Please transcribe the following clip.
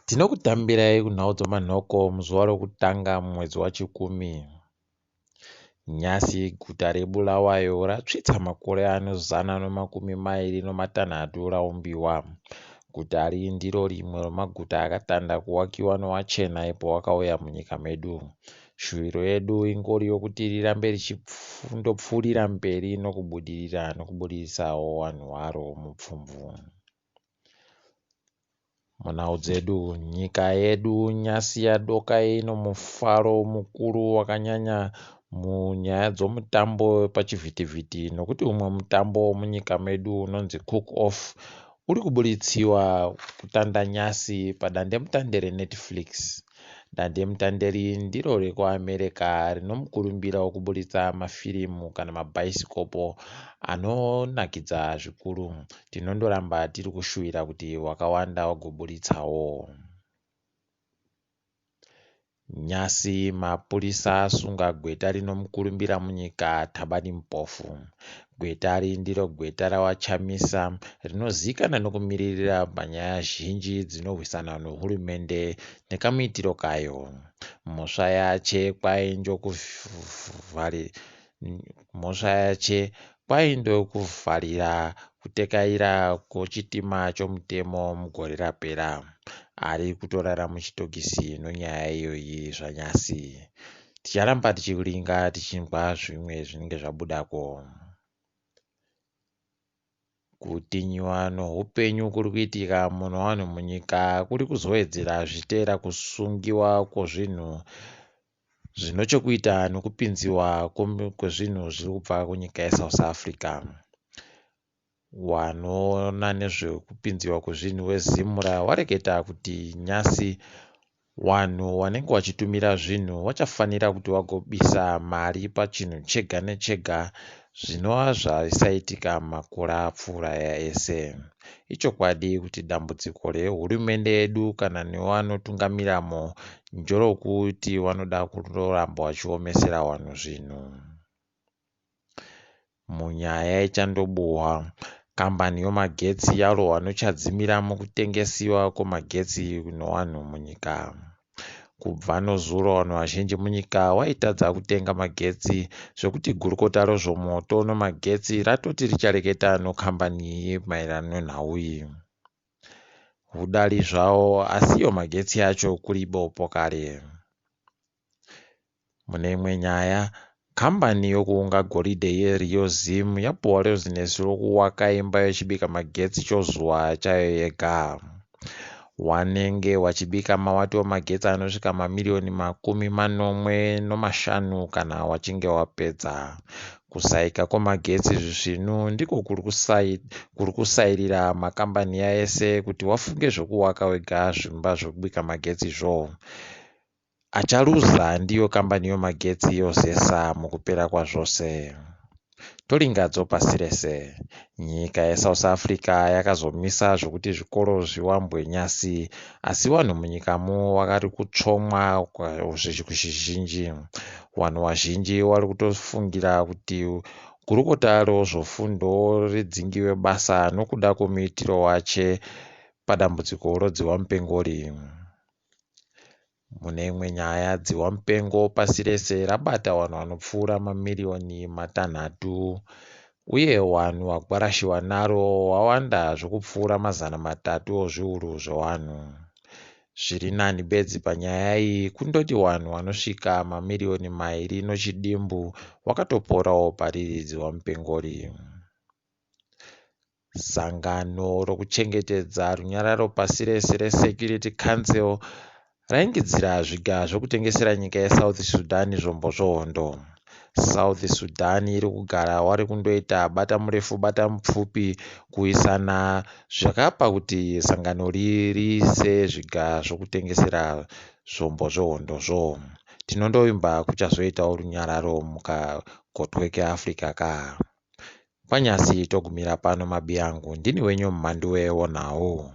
Tinokutambirai kunhau dzomanhoko muzuva rokutanga mumwedzi waChikumi. Nhasi guta reBulawayo ratsvitsa makore ano 126 raumbiwa. Guta iri ndiro rimwe remaguta akatanga kuwakiwa newachena apo wakauya munyika medu. Shuviro yedu ingori yokuti rirambe richindopfuurira mberi nokubudirira nokubudirisawo vanhu varo mupfumvu. Munhau dzedu, nyika yedu nyasi yadoka ino mufaro mukuru wakanyanya munyaya dzomutambo wepachivhitivhiti nokuti umwe mutambo wemunyika medu unonzi Cook Off uri kuburitsiwa kutanga nyasi padandemutande reNetflix. Dandemutande iri ndiro rekuAmerica rinomukurumbira wekuburitsa mafirimu kana mabhaisikopo anonakidza zvikuru. Tinondoramba tiri kushuvira kuti wakawanda wagoburitsawo. Nhasi mapurisa asunga gweta rinomukurumbira munyika Thabani Mpofu. Gweta iri ndiro gweta raVaChamisa rinozivikanwa nokumiririra panyaya zhinji dzinorwisana nehurumende nekamuitiro kayo. Mhosva yache kwaindokuvharira kutekaira kwechitima chomutemo mugore rapera. Ari kutorara muchitokisi nenyaya iyoyi zvanyasi. Ticharamba tichiringa tichinzwa zvimwe zvinenge zvabudako. Kutinyiwa noupenyu kuri kuitika munevanhu munyika kuri kuzowedzera zvichitevera kusungiwa kwezvinhu zvine chekuita nekupinziwa kwezvinhu zviri kubva kunyika yeSouth Africa. Vanoona nezvekupinziwa kwezvinhu veZIMRA vareketa kuti nhasi vanhu vanenge vachitumira zvinhu vachafanira kuti vagobisa mari pachinhu chega nechega zvinova zvaisaitika mumakore apfuura aya ese. Ichokwadi kuti dambudziko rehurumende yedu kana nevanotungamiramo nderokuti vanoda kundoramba vachiomesera vanhu zvinhu. Munyaya ichandobuhwa, kambani yemagetsi yarohwa nechadzimira mukutengesiwa kwemagetsi nevanhu munyika. Kubva nezuro vanhu vazhinji munyika vaitadza kutenga magetsi zvekuti gurukota rezvemoto nemagetsi ratoti richareketa nekambani iyi maererano nenhau iyi. Hudari zvawo asi iwo magetsi acho kuribopo kare. Mune imwe nyaya, kambani yokuunga goridhe yeRioZim yapuwa rezinesi rokuwaka imba yechibika magetsi chozuva chayo yega. Wanenge wachibika mawati emagetsi anosvika mamiriyoni 75 kana wachinge wapedza. Kusaika kwemagetsi zvisvinu ndiko kuri kusairira makambani ese kuti wafunge zvekuwaka wega zvimba zvekubika magetsi izvo. Acharuza ndiyo kambani yemagetsi yoZESA mukupera kwazvose. Toringadzo pasi rese. Nyika yeSouth Africa yakazomisa zvokuti zvikoro zviwambwe nyasi asi vanhu munyikamo vari kutsvomwa kuzhinji. Vanhu vazhinji vari kutofungira kuti gurukota rezvefundo ridzingiwe basa nokuda kwemuitiro wache padambudziko rodzihwa mupengo iri. Mune imwe nyaya, dzihwa mupengo pasi rese rabata vanhu vanopfuura mamiriyoni 6 uye vanhu vagwarashiwa naro vawanda zvekupfuura 300 ezviuru zvevanhu. Zviri nani bedzi panyaya iyi kundoti vanhu vanosvika mamiriyoni 2 nechidimbu vakatoporawo pariri dzihwa-mupengo iri. Sangano rokuchengetedza runyararo pasi rese reSecurity Council raingidzira zviga zvekutengesera nyika yeSouth Sudan zvombo zvehondo. South Sudan iri kugara wari kundoita bata murefu bata mupfupi kuisana zvakapa kuti sangano riise zviga zvokutengesera zvombo zvehondozvo. Tinondovimba kuchazoitawo runyararo mukagotwe keAfrica ka. Kwanyasi togumira pano mabiyangu ndini wenyu mhanduwe wonhau.